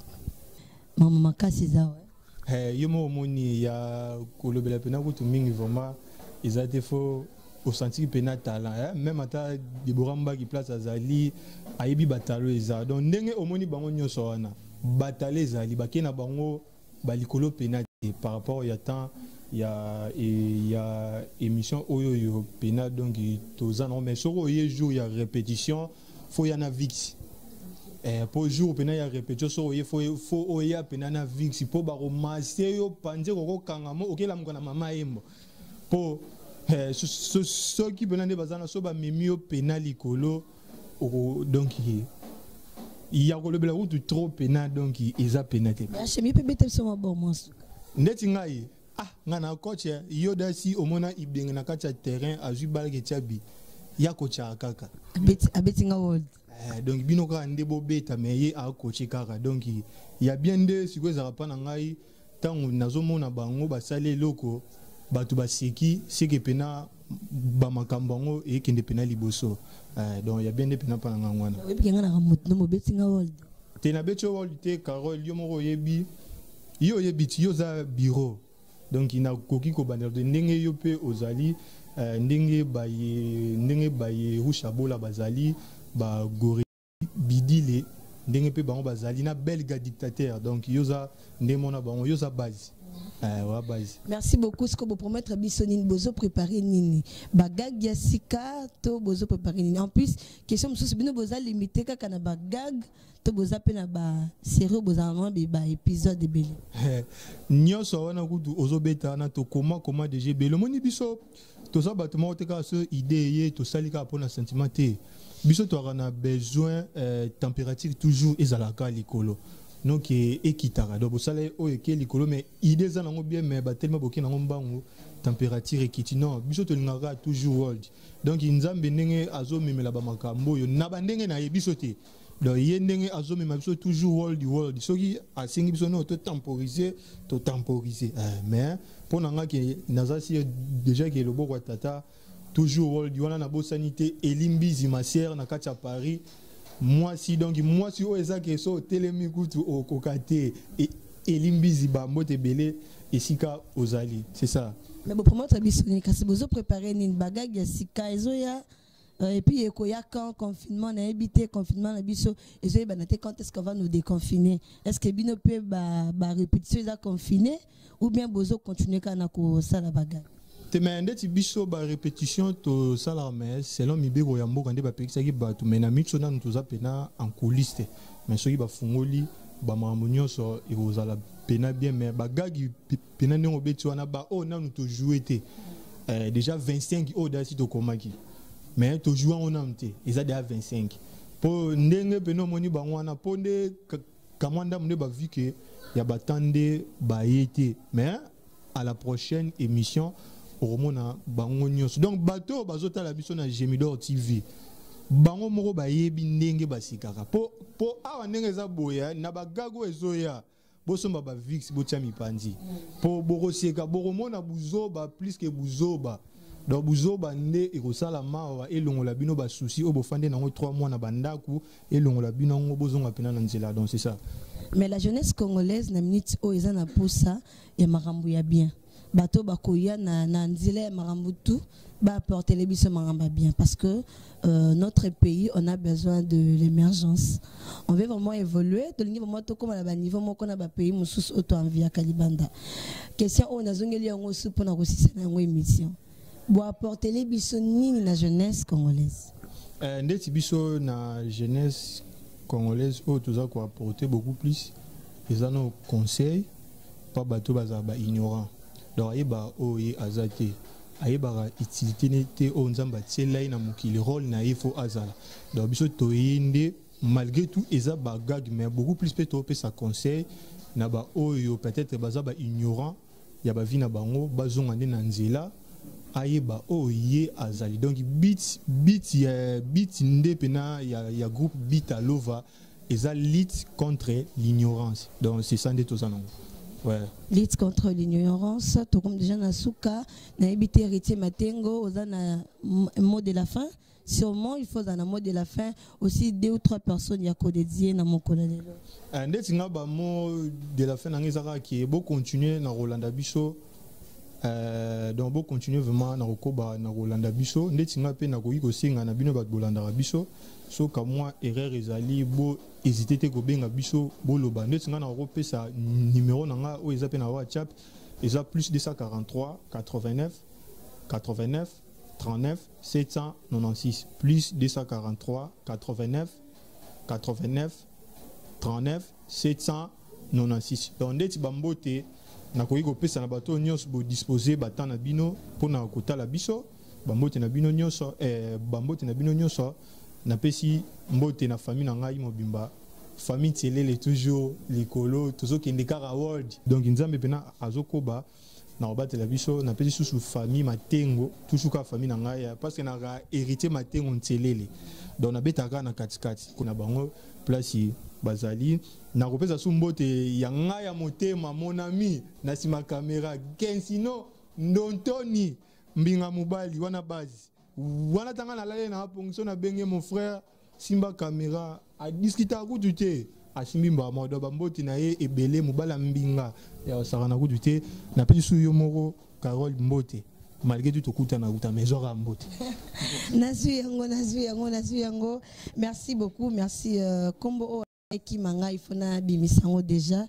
Mama makasi eza ouais.
Eh, yo moko omoni ya kolobela mpena kutu mingi vraiment eza te fo osantiki mpena talent eh? Meme ata Debora Mbaki place azali ayebi batalo eza donc ndenge omoni bango nyonso wana batalo ezali bake na bango balikolo mpena te par rapport ya temps ya, e, ya émission oyo oyo mpena donc toza nango mais soki oye jour ya répétition fo ya na vix eh, po jour mpena ya répétition soki oye fo oya mpena na vix mpo bakomase yo panze kokokanga mo okelamuka na mama yembo mpo eh, soki mpena nde baza na so bamemi yo mpena likolo oko donc ya kolobela kutu trop mpena donc eza mpena te.
Ashemi mpe bete biso mabor mwansuka.
Ndeti ngai ah ngai na coach yo dasi omona ibenge na kati ya terrain azwi balke tia bi ya kotyaka kaka
abeti nga world.
Eh, donc bino kaka nde bobeta mais ye akoche kaka donc ya bien nde sikoyo ezalaka mpa na ngai ntango nazomona bango basali eloko bato baseki seke mpena bamakambo yango ekende mpena liboso eh, donc ya bien nde mpena mpa na ngai wana.
Oyebi ke ngai naka moto no mobeti nga world.
Te nabeti yo world te Carole yo moko oyebi yo oyebi ti yo oza bureau donc nakoki kobandela te ndenge yo mpe ozali ndenge baye ndenge baye Rusha Bola bazali ba gorille. Ndenge mpe bango bazali na belga dictateur. Donc yo oza ndenge mona bango, yo oza base. Ouais, base.
Merci beaucoup. Ce que vous promettez biso nini, bozo préparer nini, bagag ya sika to bozo préparer nini? En plus, question mosusu, bino boza limité kaka na bagag to boza pe na ba série, boza vraiment ba épisode ebele?
Nyonso wana kutu ozobeta wana, tokoma koma déjà ebele. Omoni, biso toza bato moko te kaka so idée ye tosali kaka mpona sentiment te. Biso toyaka na besoin température toujours ezalaka likolo, donc ekitaka. Donc bosala oyo eke likolo, mais idée eza nango bien, mais batelema boke nango mbangu, température ekiti. Non, biso tolingaka toujours world. Donc Nzambe ndenge azomemela bamakambo oyo na bandenge na ye, biso te. Donc ye ndenge azomema biso toujours world world, soki asengi biso no totemporiser, totemporiser. Mais mpo na nga ke naza si déjà ke loboko ya tata toujours world wana, nabosani te Elimbizi Masière na kati ya Paris, mwasi. Donc mwasi oyo eza ke so otelemi kutu okoka te. Elimbizi, bambote ebele esika ozali, c'est ça.
Mais bopromettre biso nini kasi? Bozo préparer nini? Bagag ya sika ezoya et puis ekoya quand? Confinement nayebi te, confinement na biso ezoyebana te. Quand est-ce qu'on va nous déconfiner? Est-ce que bino mpe ba répétition eza confiné ou bien bozo continuer kaka na kosala bagag?
Te, mais ndeti biso barépétition tosalaka, mais selon mibeko ya mboka nde bapekisaki bato, mais na miso nanu toza mpena en coulisse te. Mais soki bafungoli bamakambo nyonso ekozala pena bien. Mais bagagi pena ndenge obeti wana, baoyo nanu tojoue te, déjà 25 oyo dasi tokomaki, mais tojoue yango nanu te, eza déjà 25. Mpo ndenge pena omoni bango wana, mpo nde kamwa ndambo nde bavu ke ya batan nde baye te. Mais à la prochaine émission okomona bango nyonso. Donc bato oyo bazotala biso na Gemidor TV, bango moko bayebi ndenge basikaka po awa ndenge eza boye na bagago ezoya. Bosomba bavix, botia mipanzi mpo bokoseka, bokomona buzoba plus ke buzoba. Donc buzoba nde ekosala mawa, elongola bino basusi oyo bofandi nango 3 mois na bandako, elongola bino yango, bozonga mpena na nzela. Donc c'est ça.
Mais la jeunesse congolaise na minute oyo eza na posa ya makambo ya bien. Bato bakoya na nzela ya makambo tu, baapportele biso makambo ya bien, parce que notre pays, on a besoin de l'émergence, on veut vraiment évoluer. Tolingi vraiment tokóma na baniveau moko na bapays mosusu oyo toenviaka libanda. Question oyo nazongeli yango su mpona kosisa na yango émission: boapportele biso nini na jeunesse congolaise?
Ndeti biso na jeunesse congolaise oyo toza koapporter beaucoup plus eza no conseil mpa bato bazala baignorant. Donc ayebaka oyo ye aza te, ayebaka utilité ne te oyo Nzambe atiela ye na mokili, rôle na ye fo azala. Donc biso toye nde malgré tout eza bagag, mais beaucoup plus mpe topesa conseil na baoyo peut-être baza baignorant ya bavie na bango, bazonga nde na nzela, ayeba oyo ye azali. Donc but but ya but nde mpena ya groupe Bitalova eza lutte contre l'ignorance. Donc c'est ça nde toza nango, ouais.
Lutte contre l'ignorance. Tokomi déjà na suka. Nayebi te, Héritier Matengo, oza na mot de la fin? Sûrement il faut ozala na mot de la fin aussi, deux ou trois personnes ya kodédier na mokolo lelo.
Ndeti nga, bamot de la fin na nga eza kaka ke bocontinue na kolanda biso. Donc bocontinue vraiment na kokoba na kolanda biso. Ndeti nga mpe nakoki kosenga na bino bato bolandaka biso, soka mwa erreur ezali, bo hésite te kobenga biso, boloba. Ndeti nga nakopesa numéro na nga oyo eza mpe na WhatsApp, eza plus 243 89 89 39 796, plus 243 89 89 39 796. Donc ndeti bambote nakoki kopesa na bato oyo nyonso bodispose batan na bino mpona kotala biso, bambote na bino nyonso, bambote na bino nyonso. Napesi mbote na famille na ngai mobimba, famille Tielele, toujours likolo, tozokende kaka world. Donc Nzambe mpena azokoba na kobatela biso. Napesi susu famille Matengo, toujours kaka famille na ngai, parce que naka Héritier Matengo Ntielele, donc nabetaka na katikati na bango place bazali. Nakopesa su mbote ya ngai ya motema, mon ami na nsima caméra, Kensino Ndontoni Mbinga, mobali wana base wana. Ntanga nalali na apongiso, nabenge mon frère, simba caméra, adiskutaka kutu te, asimbi mbama. Donc bambote na ye ebele, mobali ya mbinga ya kosaka na kutu te. Napesi su yo moko Carole mbote, malgré tout tokutana kuta, mais ezwaka mbote.
Nazwi yango, nazwi yango, nazwi yango. Merci beaucoup, merci. Kombo oyo. Ekima ngai faut nabimisa yango déjà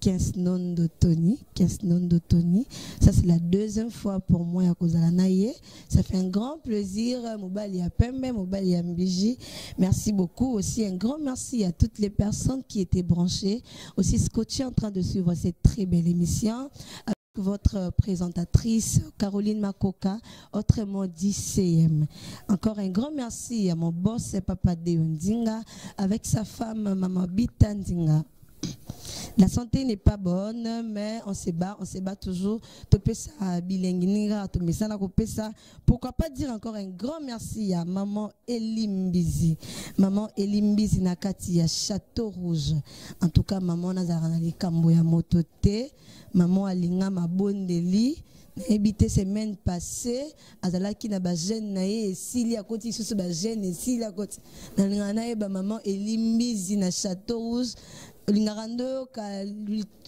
15 Nondo Tony, 15 Nondo Tony. Ça c'est la deuxième fois pour moi ya kozala na ye. Ça fait un grand plaisir mobali ya pembe, mobali ya mbiji. Merci beaucoup aussi un grand merci à toutes les personnes qui étaient branchées, aussi scotchées en train de suivre cette très belle émission. Votre présentatrice Caroline Makoka, autrement dit CM. Encore un grand merci à mon boss Papa Deo Ndinga avec sa femme Maman Bita Ndinga. La santé n'est pas bonne, mais on se bat toujours. Topesa bilengi ninga, tomesana kopesa. Pourquoi pas dire encore un grand merci à Maman Elimbizi. Maman Elimbizi nakati ya Château Rouge. En tout cas, maman nazara na likambo ya moto te. Maman alinga mabondeli. Nayebi te semaine passée azalaki na ba jeune na ye esili akoti lisusu ba jeune esili akoti. Nalingaka nayeba Maman Elimbizi na Château Rouge. Olingaka nde oyoka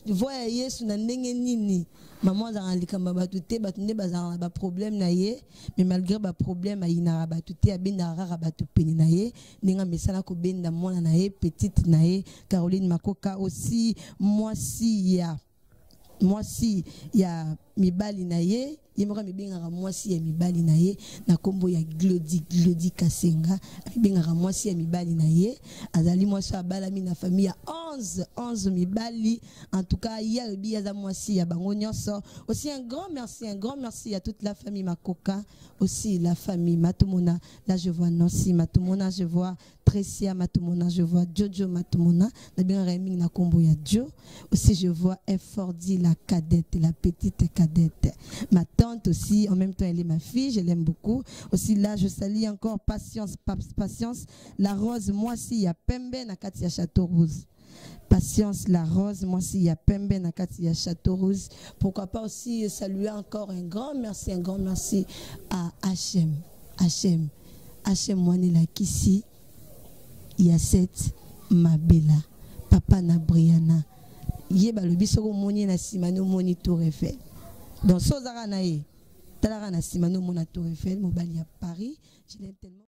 voix ya Yesu na ndenge nini? Maman azalaka na likambo ya bato te, bato nde bazalaka na ba problème na ye, mais malgré ba problème ayinaka bato te, abendaka kaka bato pene na ye, ndenge amesana kobenda mwana na ye, petite na ye Caroline Makoka aussi mwasi ya mibali na ye, ye moko amibengaka mwasi ya mibali na ye na kombo ya Glody, Glody Kasenga, amibengaka mwasi ya mibali na ye, azali mwasi oyo abalami na famille ya 11 mibali. En tout cas, ye alobi aza mwasi ya bango nyonso. Aussi un grand merci, un grand merci à toute la famille Makoka, aussi la famille Matumona. Là je vois Nancy Matumona, je vois Tricia Matumona, je vois Jojo Matumona, nabengaka ye mingi na kombo ya Joe. Aussi je vois Effordi la cadette, la petite cadette. Ma tante aussi, en même temps elle est ma fille, je l'aime beaucoup. Aussi là je salue encore Patience, Patience, la Rose, moi aussi ya Pembe na kati ya Château Rouge. Patience la Rose, moi aussi ya Pembe na kati ya Château Rouge. Pourquoi pas aussi saluer encore un grand merci, un grand merci à HM, HM, HM Mwanela Kisi, Yasset Mabela, papa na Brianna. Ye balobi soko moni na sima no moni Tour Eiffel. Donc sozaka na ye, talaka na sima no mona Tour Eiffel, mobali ya Paris, je l'aime tellement.